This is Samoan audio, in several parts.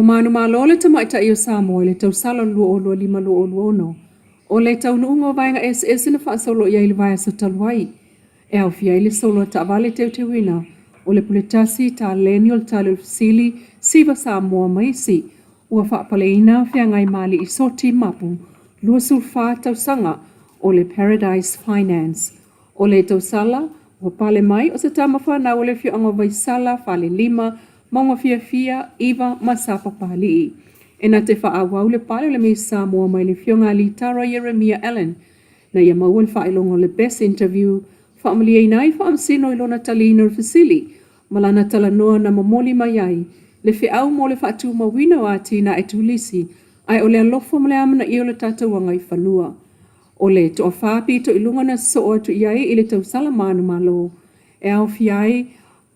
Ua manumalo le tamaitai o Samoa i le tausala 2025-2026. O le taunuuga o vaega eseese na faasolo i ai i le vaiaso talu ai, e aofia ai le solo a taavale teuteuina, o le puletasi, taleni o le tali o le fesili, Siva Samoa ma isi. Ua faapaleina feagai ma alii soti mapu 24 tausaga o le Paradise Finance. O le tausala, ua pale mai o se tama fanau o le afioaga o Vaisala, Falelima, Maugafiafia, Iva ma Sapapalii. E na te faaauau le pale o le Miss Samoa mai le Afioga a Litara Ieremia Allan na ia maua le faailoga o le Best Interview, faamalieina ai faamasino i lona taliina o le fesili ma lana talanoa na momoli mai ai le feau mo le faatumauina o atinae turisi ae o le alofa ma le amanaia o le tatou agaifanua. O le toafa pito i luga na sosoo atu i ai i le tausala manumalo e aofia ai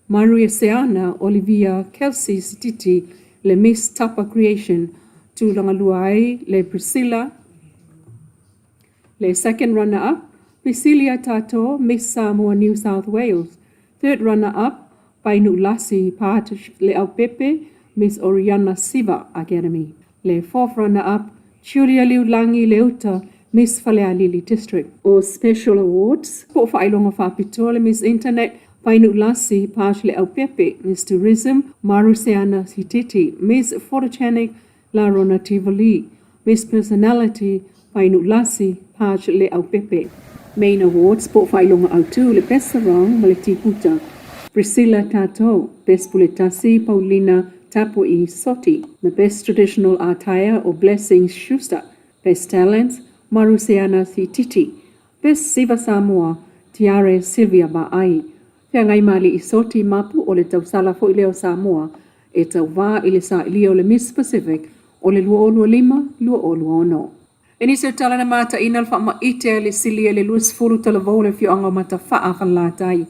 Maria Seana, Olivia Kelsey Sititi, le Miss Tapa Creation, tulaga lua ai le Priscilla, le second runner up, Priscillia Tato, Miss Samoa New South Wales, third runner up, Painuu Lasi Pat Leaupepe, Miss Oriana Siva Academy, le fourth runner up, Julia Liulangi Leuta, Miss Falealili District. O Special Awards, po o faailoga faapitoa le Miss Internet, Painuu Lasi Pat Leaupepe, Miss Tourism, Maruseana Sititi, Miss Photogenic, La Rona Tivoli, Miss Personality, Painuu Lasi Pat Leaupepe. Main Awards po o faailoga autu le Best Sarong ma le Tiputa, Priscilla Tato, Best Puletasi, Paulina Tapu'i Soti, ma Best Traditional Attire o Blessings Schuster, Best Talents, Maruseana Sititi, Best Siva Samoa, Tiare Sylvia Vaai. Feagai ma Alii Soti Mapu o le tausala foi lea o Samoa e tauvā i le sailia o le Miss Pacific o le 2025-2026. E nisi o tala na mataina le faamaite a le silia i le 20 talavou o le afioaga o Matafaa Falelatai,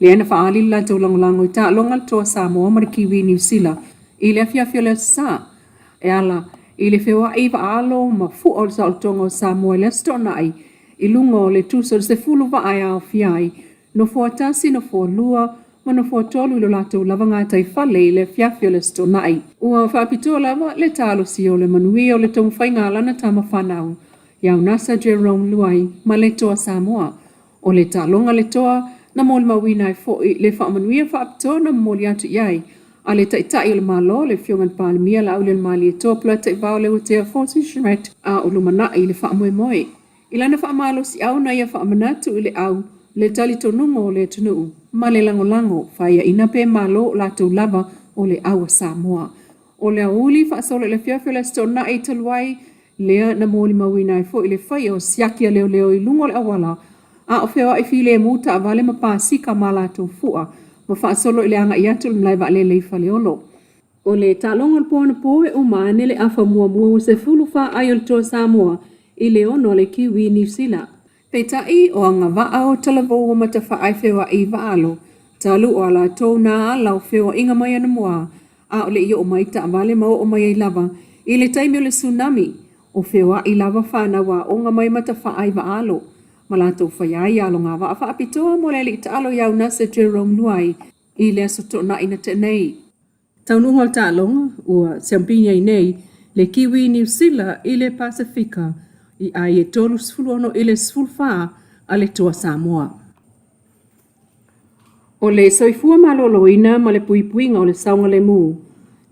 lea na faaali le latou lagolago i taaloga a le Toa Samoa ma le Kiwi Niu Sila i le afiafi o le Aso Sa e ala i le feoai vaaalo ma fua o le saolotoga o Samoa i le Aso Toonai i luga o le tusa o le 10 vaa e aofia ai Nofoa tasi, nofoa lua, ma nofoa tolu i lo latou lava gataifale i le afiafi o le Aso Toonai. Ua faapitoa lava le talosia o le manuia o le taumafaiga a lana tama fanau, ia Unasa Jerome Luai ma le Toa Samoa. O le taaloga le toa na molimauina ai foi le faamanuia faapitoa na momoli atu i ai a le Taitai o le Malo, le Afioga i le Palemia Laaulialemalietoa Polataivao Leuatea Forte Schmidt, a o lumanai le faamoemoe. I lana faamalosiau na ia faamanatu i le au le talitonuga o le atunuu ma le lagolago faiaina pe malo o latou lava o le au a Samoa. O le aoauli faasolo i le afiafi o le Aso Toonai talu ai lea na molimauina ai foi le faia o siaki a leoleo i luga o le auala a o feoai filemu taavale ma pasika ma latou fua ma faasolo i le agai atu i le malae vaalele i Faleolo. O le taaloga o le po anapo e uma ane le afa muamua ua 14 ai o le Toa Samoa i le 6 a le Kiwi Niu Sila. Peitai, o agavaa o talavou o Matafaa e feoai i Vaalo, talu o a latou nā ala o feoaiga mai anamua, a o le i oo mai taavale ma oo mai ai lava i le taimi o le tsunami, o feoai lava fanau aoga mai Matafaa i Vaalo, ma latou faia ai alogavaa faapitoa mo le alii taalo ia Unase Jerome Luai i le Aso Toonai na tea nei. Taunuuga o le taaloga, ua siamupini ai nei le Kiwi Niu Sila i le Pasefika i ai e 36 i le 14 a le Toa Samoa. O le soifua maloloina ma le puipuiga o le saogalemu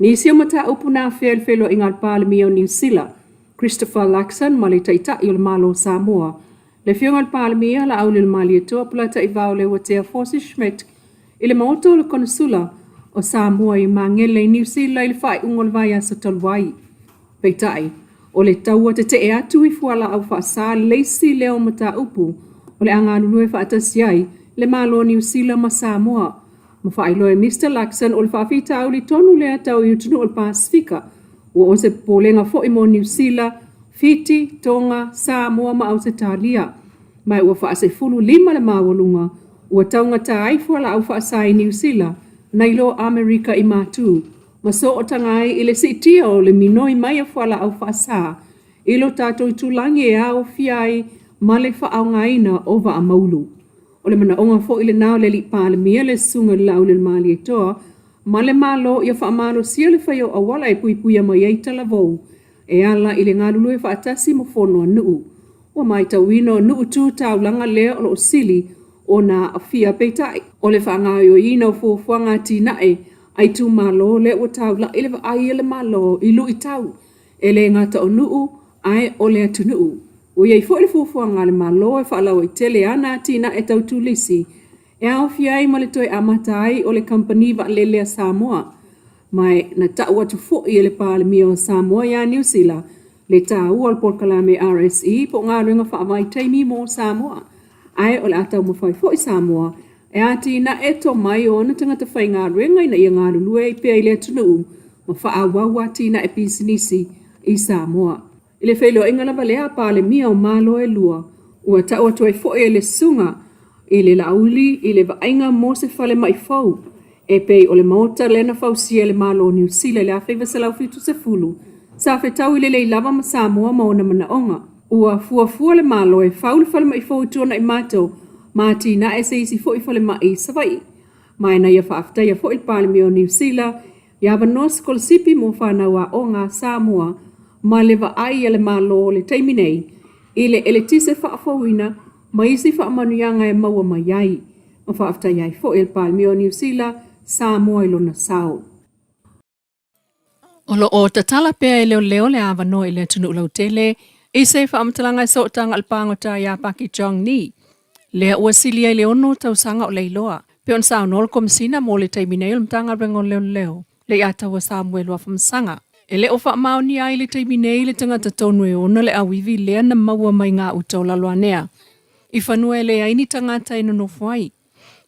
nisi o mataupu na afea i le feiloaiga a le Palemia o Niu Sila, Christopher Luxon ma le Taitai o le Malo o Samoa, Le Afioga i le Palemia, Laaulialemalietoa Polataivao Leuatea Forsyth Schmidt i le Maota o le Konesula o Samoa i Magele i Niu Sila i le faaiuga o le vaiaso talu ai. Peitai, o le taua tetee atu i fualaau faasa le isi lea o mataupu o le a galulue faatasi ai le Malo o Niu Sila ma Samoa. Ma faailoa e Mister Luxon o le faafitauli tonu lea tau i atunuu o le Pasefika Ua o se popolega foi mo Niu Sila, Fiti, Tonga, Samoa ma Ausetalia. Ma ua faasefulu lima le maualuga ua taugata ai fualaau faasa i Niu Sila nai lo Amerika i matu, ma sootaga ai i le siitia o le minoi mai o fualaau faasa i lo tatou itulagi e aofia ai ma le faaaogaina o vaa maulu. O le manaoga foi lena o le Alii Palemia, le Susuga i le Laaulialemalietoa. ma le Malo ia faamalosia le fai o auala e puipuia mai ai talavou e ala i le galulue faatasi ma fono a nuu. Ua matauina o nuu tu taulaga lea o lo o sili ona aafia peitai o le faagaoioiina o fuafuaga atinae a itumalo lea ua taulai le vaai a le Malo i luitau e le gata o nuu ae o le atunuu. Ua i ai foi le fuafuaga a le Malo e faalauaitele ana atinae tau turisi e aofia ai ma le toe amata ai o le Kamupani Vaalele a Samoa. Ma na tau atu foi e le Palemia o Samoa ia Niu Sila le taua o le polokalame RSE po o galuega faavaitaimi mo Samoa. Ae o le a taumafai foi Samoa e atinae tomai o ona tagata faigaluega ina ia galulue ai pea i le atunuu ma faaauau atinae pisinisi i Samoa. I le feiloaiga lava lea a Palemia o Malo e lua, ua tau atu ai foi e le Susuga i le Laauli i le vaaiga mo se falemai fou e pei o le maota lea na fausia e le Malo o Niu Sila i le 1970, sa fetaui lelei lava ma Samoa ma ona manaoga. Ua fuafua le Malo e fau le falemai fou i Tuanaimato ma atinae se isi foi falemai i Savaii. Ma e na ia faafetaia foi le Palemia o Niu Sila i avanoa sikolasipi mo fanau aoga a Samoa ma le vaai a le Malo o le taimi nei i le eletise faafouina ma isi faamanuiaga e maua mai ai. Ma faafetaia ai foi e le Palemia o Niu Sila Samoa i lona sao. O lo o tatala pea e leoleo le avanoa i le atunuu lautele i se faamatalaga e sootaga a le pagota iā Paki Chong Ni, lea ua silia i le 6 tausaga o leiloa. Pei ona saunoa le Komesina mo le taimi nei o le Matagaluega o Leoleo, Leiataua Samuelu Afamasaga. E le o faamaonia ai i le taimi nei le tagata tonu e ona le auivi lea na maua mai gauta o Laloanea i fanua e leai ni tagata e nonofo ai.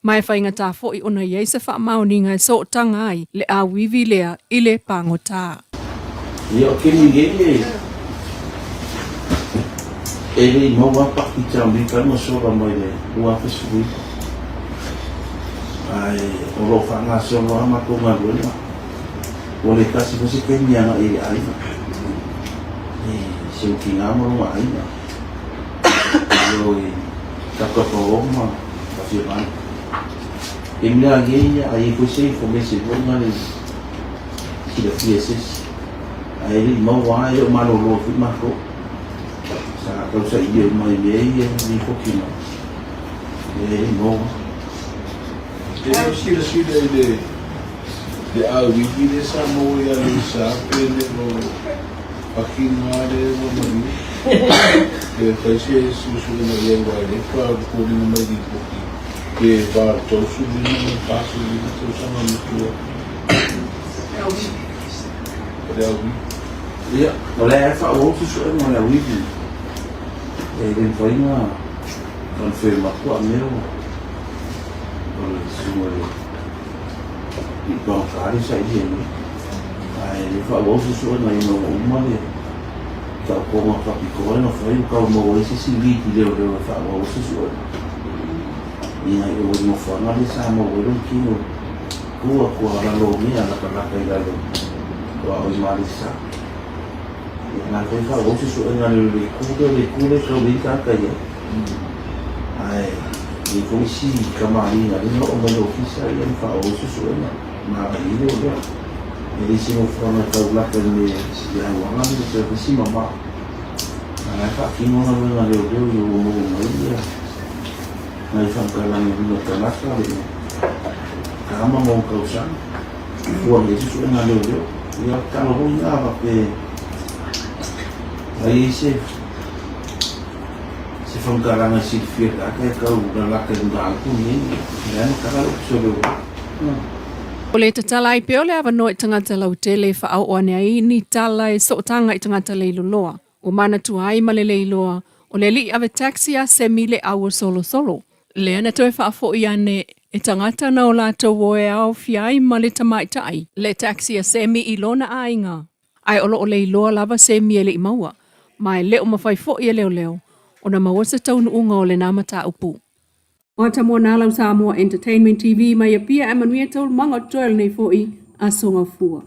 Ma e faigata foi ona i ai se faamaoniga e sootaga ai le auivi lea i le pagota. Ia o kemi nei e e le i maua a Paki Jamaica na sola mai le 2019 ae o lo o faagasolo lava matou galuega ua le tasi foi se taimi e agai ai i le aiga i si ou tina ma lona aiga i o i Taputapuaoa ma Afiamanu. E mea ai ia, a i ai foi se information foi na le silafia e se isi. Ae le i maua lava, e le o malolo ai foi matou. Sa tausaili uma i mea ia lipoti mai. E le i maua. E le o silasila i le le auivi lea sa maua ia Lisa pe le o Akina lea ua maliu. Pe fai se suesuega i ai aua e le faatoa foliga mai lipoti pe 85 ma le 45 tausaga matua. O le auivi. Ia, o lea e faaauau suesuega o le auivi. E le mafai ona confirm atu a mea o le susuga i le Pagota le saili ai nei. Ae le faaauau suesuega ina ua uma le taotoga faapitoa lea na fai ua tau maua ai se isi lead i leoleo e faaauau ai suesuega. Ia, i o i nofoaga lea sa maua ai lona tino tua tua lalomea latalata i lalo o i Malesa. Ia, na fai faaauau suesuega a leoleo i le itu lea, o le itu lea e tau leai ni tagata i ai. Ae i ai foi isi kamaliga lea na oo mai i le ofisa ia na faaauau suesuega ma agai ai leoleo. E le se nofoaga e tau lata i le le auala le service mamao. A la e faatino galuega a leoleo ina ua maua mai ia nai faamatalaga i luga o tagata le tama ma ona tausaga. E fua mai ai suesuega a leoleo. Ia tatalo foi ina faapea ai ai se Se faamatalaga e silafia pe a e tau lalata i mataupu nei, lea na tala le Ofisa o Leoleo. O le tatala ai pea o le avanoa i tagata lautele e faaoo ane ai ni tala e sootaga i tagata leiloloa. Ua manatua ai ma le leiloa o le alii ave taxi a Semi le au o Solosolo. Lea na toe faafoi ane e tagata na o latou o e aofia ai ma le tamaitai le taxi a Semi i lona aiga. Ae o lo o leiloa lava Semi e le i maua, ma e le o mafai foi e leoleo ona maua se taunuuga o lena mataupu. O Atamua Nalau Samoa Entertainment TV mai Apia ae manuia taualumaga o totoe o lenei foi aso gafua.